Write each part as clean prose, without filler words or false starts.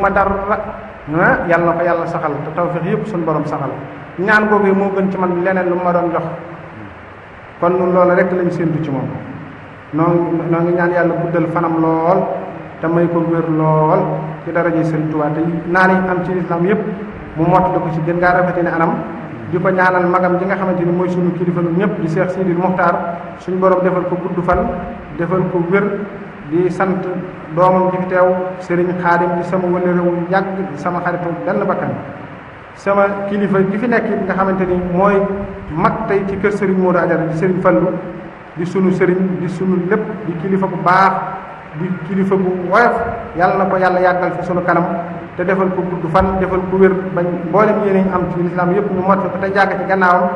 ma dara yàlla na ko yàlla saxal te tawfiq yëpp suñu borom saxal ñaan googu moo gën ci man leneen lu ma doon jox kon nun loolu rek lañ séentu ci moom noo ngi ñaan yàlla guddal fanam lool te may ko wér lool ci daraje Sëriñ Tuubaa te naa ni am ci lislaam yëpp mu mottali ko ci gën ngaa rafetee ne anam di ko ñaanal magam ji nga xamante ni mooy sunu kilifa ñun ñëpp di Cheikh Sidil Muxtaar suñu borom defal ko gudd fan defal ko wér di sant doomam ji fi teew Serigne Xaadim di sama wële réew yàgg di sama xaritu benn bakkan sama kilifa gi fi nekk nga xamante ni mooy mag tey ci kër Serigne Modou Adjara di Serigne Fallou di sunu Serigne di sunu lépp di kilifa bu baax di kilifa bu woyof yàlla na ko yàlla yàggal fi sunu kanam te defal ko gudd fan defal ko wér bañ mboolem yéen am ci lislaam yëpp ñu mot ko te jàgg ci gannaawam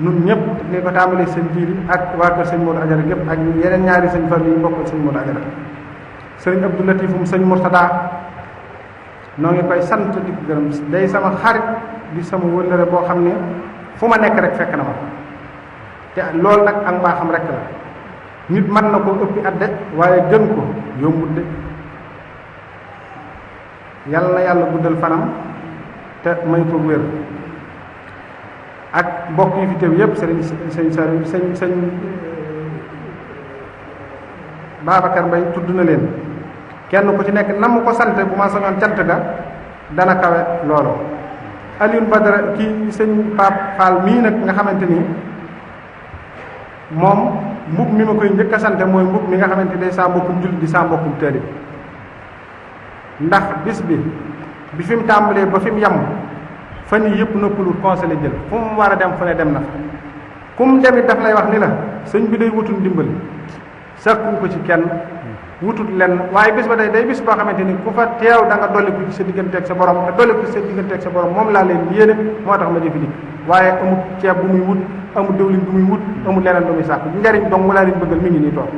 nun ñëpp li ko tàmbalee sëñ jiiri ak waa kër sëñ Modou Adjara gépp ak yeneen ñaari sëñ Fallou yi bokkal sëñ Modou Adjara sëriñ Abdou Latifum sëñ Mourtada noo ngi koy sant di gërëm day sama xarit di sama wëllëre boo xam ne fu ma nekk rek fekk na ma te loolu nag ak mbaaxam rek la nit mën na ko ëppi at de waaye gën ko yombut de yàlla na yàlla guddal fanam te may ko wér ak mbokk yi fi teew yépp sëñ Babacar Mbaye tudd na leen kenn ku ci nekk nam ko sante bu ma sañoon cant ga dana kawe loolu Alioune Badara kii sëñ Pape Fall mii nag nga xamante ni moom mbub mi ma koy njëkk a sante mooy mbub mi nga xamante ni day saa mbokkum jullit di saa mbokkum taalib ndax bis bi fi mu tàmbalee ba fi mu yem fan yii yëpp noppalul conseillé jël fu mu war a dem fu ne dem na fa ku mu demit daf lay wax ni la sëñ bi day wutul ndimbal sàkku ko ci kenn wutut lenn waaye bis ba day bis boo xamante ni ku fa teew da nga dolli ko ci sa digganteeg sa borom te dolli ko ci sa digganteeg sa borom moom laa leen yéene moo tax ma jëfi dikk waaye amul ceeb bu muy wut amul dëwlin bu muy wut amul leneen lu muy sàkku njariñ dong mu laa leen bëggal mi ngi nii toog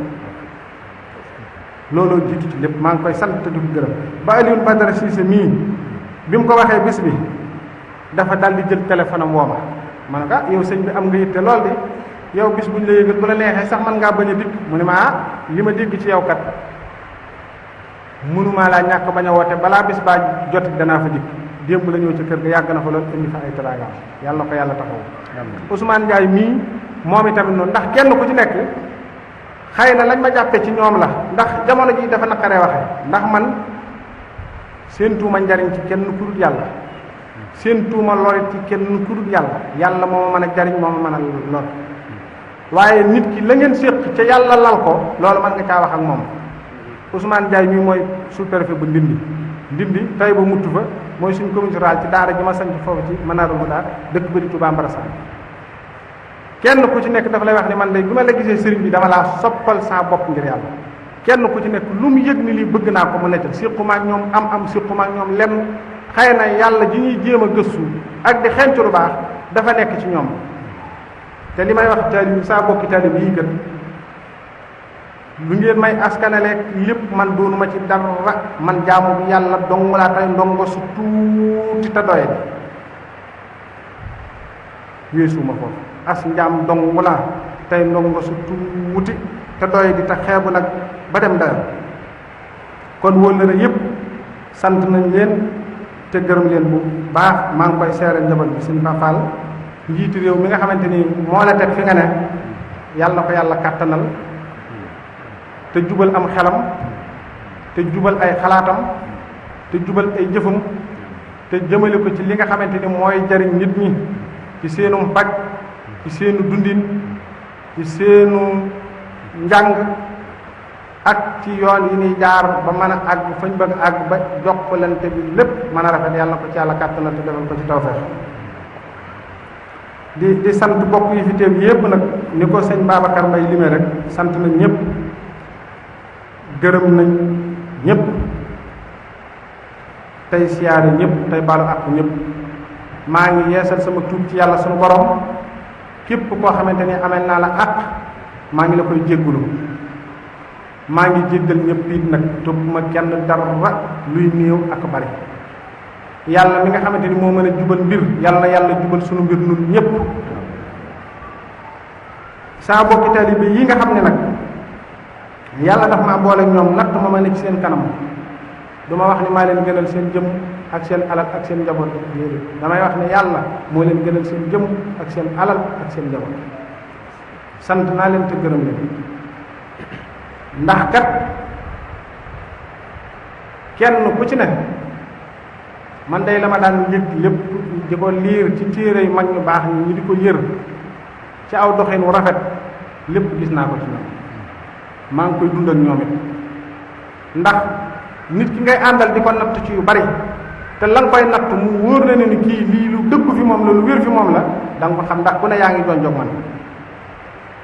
looloo jiitu ci lépp maa ngi koy sant di ko gërëm ba Alioune Badara Cissé mii bi mu ko waxee bis bi dafa dal di jël téléphone am woo ma ne ko yow sëñ bi am nga yitte lool di yow bis buñ la yëgal bu la neexee sax man ngaa bañ a dikk mu ne ma li ma dégg ci yow kat mënumaa laa ñàkk bañ a woote balaa bis baa jot danaa fa dikk démb la ñëw ci kër ga yàgg na fa lool indi fa ay teraanga yàlla ko yàlla taxaw Ousmane Ndiaye mii moom itamit noonu ndax kenn ku ci nekk xëy na lañ ma jàppee ci ñoom la ndax jamono ji dafa naqaree waxe ndax man seen tuuma njariñ ci kenn ku dul yàlla seen tuuma lorit ci kenn ku dul yàlla moo ma mën a jariñ moo ma mën a lor waaye nit ki la ngeen séq ca yàlla lal ko loolu mën nga caa wax ak moom Ousmane Ndiaye mii mooy sous-préfet bu ndindi tey ba muttu fa mooy suñ commune rurale ci daara ji ma sanc foofu ci Manarul Huda dëkk ba di Touba Mbarasaan kenn ku ci nekk dafa lay wax ni man de bi ma la gisee sëriñ bi dama laa soppal sa bopp ngir yàlla kenn ku ci nekk lu mu yëg ni lii bëgg naa ko mu nettal siquma ak ñoom am siquma ak ñoom lenn xëy na yàlla ji ñuy jéem a gëstu ak di xenc lu baax dafa nekk ci ñoom te li may wax taalib saa bokki taalib yii kat lu ngeen may askanaleeg lépp man doonuma ci dara man jaamu bi yàlla dong laa tey ndongo su tuuti te doye weesuma foofu as njaam dong laa tey ndongo su tuuti te doye di te xeebu nag ba dem dayo kon wóllëre yépp sant nañ leen te gërëm leen bu baax maa ngi koy seere njaboot bi sëñ Fapal njiitu réew mi nga xamante ni moo la teg fi nga ne yàlla na ko yàlla kàttanal te jubal am xelam te jubal ay xalaatam te jubal ay jëfam te jëmale ko ci li nga xamante ni mooy jariñ nit ñi ci seenu paj ci seenu dundin ci seenu njàng ak ci yoon yi ñuy jaar ba mën a àgg fañ bëgg àgg ba jokkalante bi lépp mën a rafet yàlla na ko ci yàlla kàttanal te defal ko ci tawfeex di sant bokk yi fi teew yépp nag ni ko sëñ Babacar Mbaye limee rek sant nañ ñëpp gërëm nañ ñëpp tey siyaare ñëpp tey baalu àq ñëpp maa ngi yeesal sama tuub ci yàlla sunu borom képp koo xamante ni amee naa la àq maa ngi la koy jéggulu maa ngi jéggal ñëpp it nag topp ma kenn dara luy néew ak bari yàlla mi nga xamante ni moo mën a jubal mbir yàlla na yàlla jubal sunu mbir nun ñëpp saa bokki taalibe yi nga xam ne nag yàlla daf maa boole ñoom natt ma ne ci seen kanam duma wax ni maa leen gënal seen jëm ak seen alal ak seen njaboot déedéet damay wax ne yàlla moo leen gënal seen jëm ak seen alal ak seen njaboot sant naa leen te gërëm leen ndax kat kenn ku ci ne man day la ma daan yëg lépp di ko liir ci téere yu mag ñu baax ñi di ko yër ci aw doxin wu rafet lépp gis naa ko ci ñoom maa ngi koy dund ak ñoom it ndax nit ki ngay àndal di ko natt ci yu bari te la nga koy natt mu wóor na ne ni kii lii lu dëggu fi moom la lu wér fi moom la da nga ko xam ndax ku ne yaa ngi doon jog man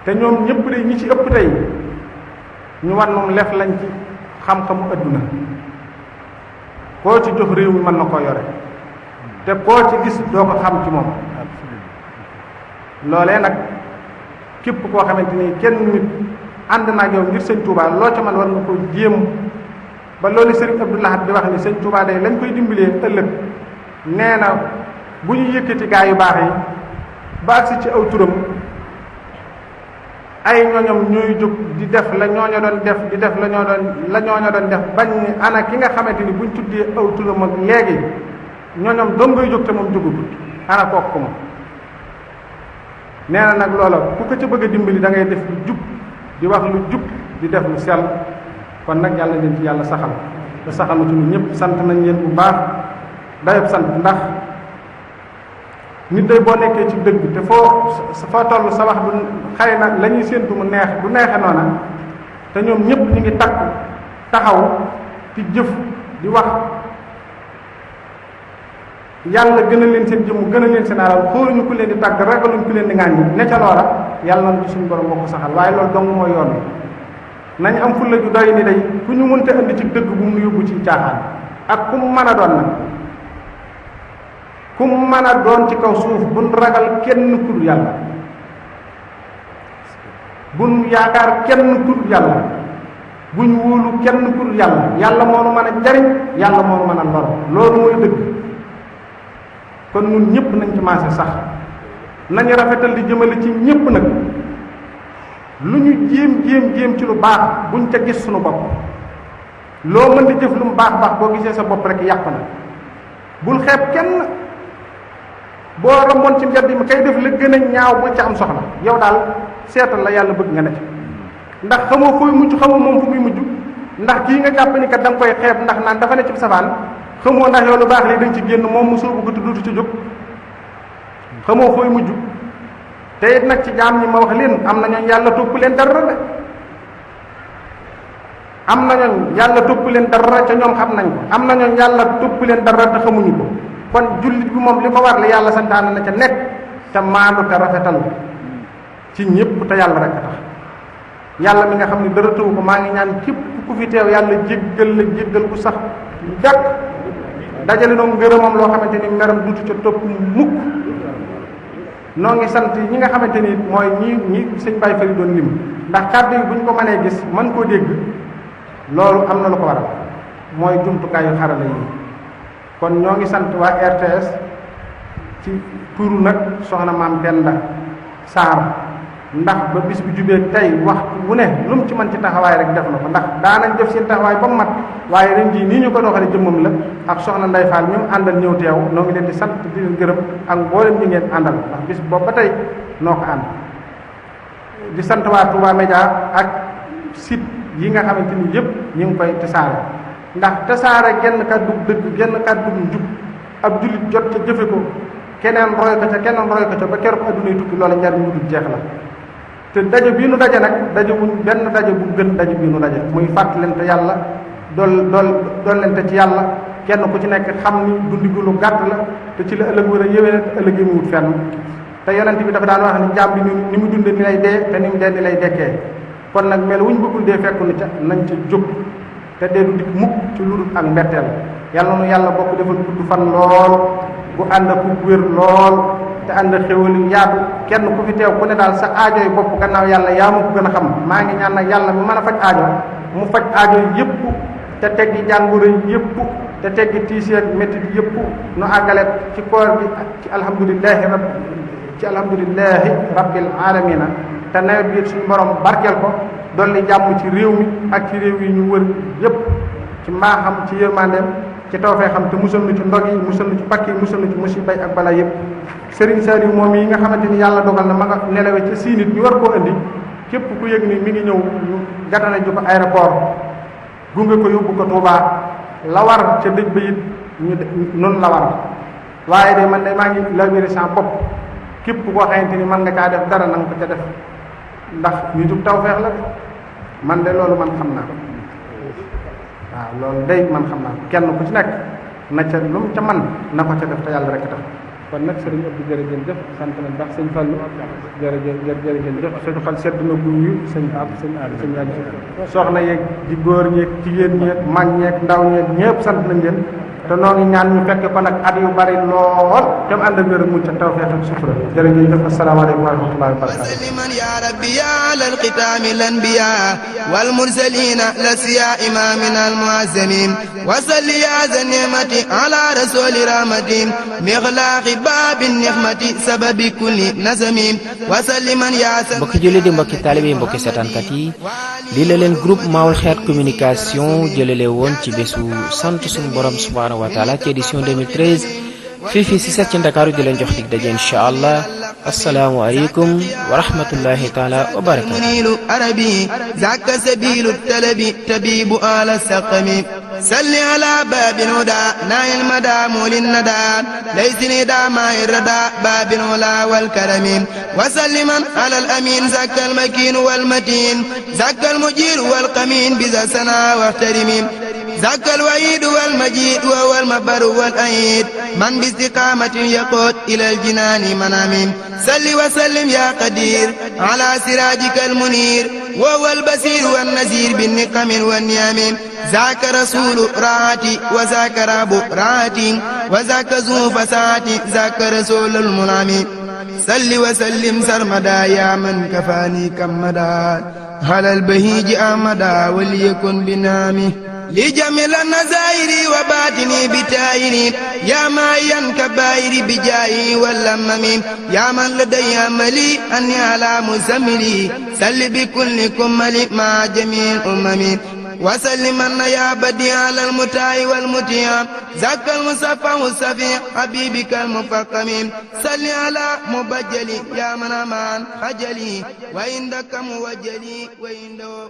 te ñoom ñëpp de ñi ci ëpp tey ñu war noonu lef lañ ci xam-xamu adduna koo ci jox réew mi mën na koo yore te koo ci gis doo ko xam ci moom loolee nag képp koo xamante ni kenn nit ànd naa ak yow ngir sëñ Touba loo ca man war nga ko jéem ba loolu sëriñ Abdou Lahad di wax ni sëñ Touba day lañ koy dimbalee ëllëg nee na bu ñu yëkkati gaa yu baax yi ba agsi ci aw turam ay ñooñom ñooy jóg di def la ñooño doon def di def la ñooño doon def bañ ni ana ki nga xamante ni buñ tuddee aw turam ak léegi ñooñom doom ngay jóg te moom jógagut ana kooku ko moom nee na nag loola ku ko ca bëgg a dimbali da ngay def lu jub di wax lu jub di def lu sell kon nag yàlla leen ci yàlla saxal te saxal na ci ñun ñëpp sant nañ leen bu baax dayob sant ndax nit day boo nekkee ci dëgg te foo toll sa wax du xëy na la ñuy séentu mu neex du neexe noona te ñoom ñëpp ñu ngi takku taxaw ci jëf di wax yàlla gënal leen seen jëmm gënal leen seen alal xooluñu ku leen di tàgg ragaluñ ku leen di ŋàññi ne ca loola yàlla nañ ci suñu borom moo ko saxal waaye loolu dong mooy yoon wi nañ am fulla ju doy ni day ku ñu mënta indi ci dëgg bu mu yóbbu ci caaxaan ak ku mu mën a doon nag ku mu mën a doon ci kaw suuf buñ ragal kenn ku dul yàlla buñ yaakaar kenn ku dul yàlla buñ wóolu kenn ku dul yàlla yàlla moo nu mën a jariñ yàlla moo nu mën a lor loolu mooy dëgg kon ñun ñëpp nañ ci maase sax nañu rafetal di jëmale ci ñëpp nag lu ñu jéem ci lu baax buñ ca gis suñu bopp loo mën di jëf lu mu baax boo gisee sa bopp rek yàq na bul xeeb kenn boo romboon ci mbedd mi kay def la gën a ñaaw bu ca am soxla yow daal seetal la yàlla bëgg nga ne ndax xamoo fooy mujj xamoo moom fu muy mujj ndax kii nga jàpp ni kat da nga koy xeeb ndax naan dafa ne ci safaan xamoo ndax yow lu baax li dañ ci génn moom mu soobu ko tuddutu ci jóg xamoo fooy mujj te it nag ci jaam ñi ma wax leen am na ñooñ yàlla topp leen dara de am na ñooñ yàlla topp leen dara ca ñoom xam nañ ko am na ñooñ yàlla topp leen dara te xamuñu ko kon jullit bi moom li ko war la yàlla santaane na ca nekk te maandu te rafetal ci ñëpp te yàlla rek a tax yàlla mi nga xam ne dara tëw ko maa ngi ñaan képp ku fi teew yàlla jéggal la jéggal ku sax jàkk dajale noonu ngërëmam loo xamante ni meram duutu ca topp mukk noo ngi sant ñi nga xamante ni mooy ñi sëñ Baye Fari doon lim ndax kàddu yi bu ñu ko mënee gis mën koo dégg loolu am na lu ko waral mooy jumtukaayu xarala yi kon ñoo ngi sant waa RTS ci turu nag soxna maam Penda Sarr ndax ba bis bu jubee tey waxtu wu ne lu mu ci mën ci taxawaay rek def na ko ndax daanañ def seen taxawaay ba mu mat waaye ren jii nii ñu ko doxale jëmmam la ak soxna Ndey Fall ñu àndal ñëw teew noo ngi leen di sant di leen gërëm ak mboolem ñi ngeen àndal ndax bis boobu ba tey noo ko ànd di sant waa Touba Média ak site yi nga xamante ni yëpp ñu ngi koy tasaare ndax tasaare genn kàddu dëgg genn kàddu njub ab jullit jot ca jëfe ko keneen roy ko ca keneen roy ko ca ba keroog adduna yi tukki loola njariñ mu dul jeex la te daje bii nu daje nag daje wuñ benn daje bu gën daje bii nu daje muy fàttalante yàlla dollente ci yàlla kenn ku ci nekk xam ni dundi gu lu gàtt la te ci la ëllëg war a yéwee te ëllëg yi mu wut fenn te yonent bi dafa daan wax ni jaam bi ni mu dunde ni lay dee te ni mu dee ni lay dekkee kon nag mel wuñ bëggul dee fekku ni ca nañ ca jóg te dee du dikk mukk ci lu dul ak mbetteel yàlla nu yàlla bokk defal gudd fan lool bu ànd ak ku wér lool te ànd xéwal yu yaatu kenn ku fi teew ku ne daal sa aajo yi bopp gannaaw yàlla yaa ma ko gën a xam maa ngi ñaan nag yàlla mi mën a faj aajo mu faj aajo yëpp te teggi jàngoro yëpp te teggi tiiseeg métti yëpp nu àggale ci koor bi ci alhamdulillahi rabbil alamina te nawet bi suñu borom barkeel ko dolli jàmm ci réew mi ak ci réew yi ñu wër yëpp ci mbaaxam ci yërmandeem ci tawfeexam te musal nu ci ndog yi musal nu ci pakk yi musal nu ci musiba ak bala yëpp Serigne Saliou moom yi nga xamante ni yàlla dogal na ma nga nelawe ca siinit ñu war koo indi képp ku yëg ni mi ngi ñëw ñu gàttana ju ko aéroport gunge ko yóbbu ko Touba la war ca dëj ba it noonu la war waaye de man de maa ngi labiré sans bopp képp koo xamante ni mën nga caa def dara na nga ko ca def ndax ñu jub tawfeex la man de loolu man xam naa ko waaw loolu day man xam naa ko kenn ku ci nekk na ca lu mu ca man na ko ca def te yàlla rek tax kon nag sëriñ Abdou jërëjëf sant nañ baax sëñ Fallou jërëjëf suñu xol sedd na guy sëñ Ab sëñ Aliou sëñ Aliou soxna yeeg di góor ñeeg jigéen ñeeg mag ñeeg ndaw ñeeg ñëpp sant nañ leen te noo ngi ñaan ñu fekke ko nag at yu bari lool te mu ànd ak wér mucc ak tawfeex ak sutura jërëjëf asalaamaaleykum wa rahmatullahi wa barakatuh وسلما يا ربي على الختام الانبياء والمرسلين لسيا امامنا المعزمين وصل يا ذا النعمة على رسول رحمة مغلاق باب النعمة سبب كل نزم وسلما يا mbokki julli di mbokki taalibe mbokki seetaankat yi lii la leen groupe Maoul Hayaat communication jëlale woon ci bésu sant suñu borom subhanahu wa taala ci édition 2013 fii si ci Ndakaaru di leen jox dig daje insha allah assalaamu aleykum wa rahmatullahi taala wa barakatuh منيل عربي ذاك سبيل التلب تبيب آل السقم سل على باب الهدى ناي المدى مول الندى ليس ندى ما الردى باب العلا والكرم وسلما على الأمين ذاك المكين والمتين ذاك المجير والقمين بذا سنا واحترم ذاك الوعيد والمجيد وهو المبر والأيد من باستقامة يقود إلى الجنان منام سل وسلم يا قدير على سراجك المنير وهو البصير والنذير بالنقم والنعم ذاك رسول راعتي وذاك رب راعتي وذاك ذو فساعتي ذاك رسول المنعم سل وسلم سرمدا يا من كفاني كمدا على البهيج أمدا وليكن بنامه لجميل النزائر وباطني بتائري يا مايا كبائر بجاي واللمم يا من لدي أملي أني على مسمري سل بكل كمل مع جميع الأمم وسلمن يا بديع على المتاع والمتيع ذاك المصفى الصفي حبيبك المفقم سل على مبجلي يا من أمان خجلي وعندك موجلي وعنده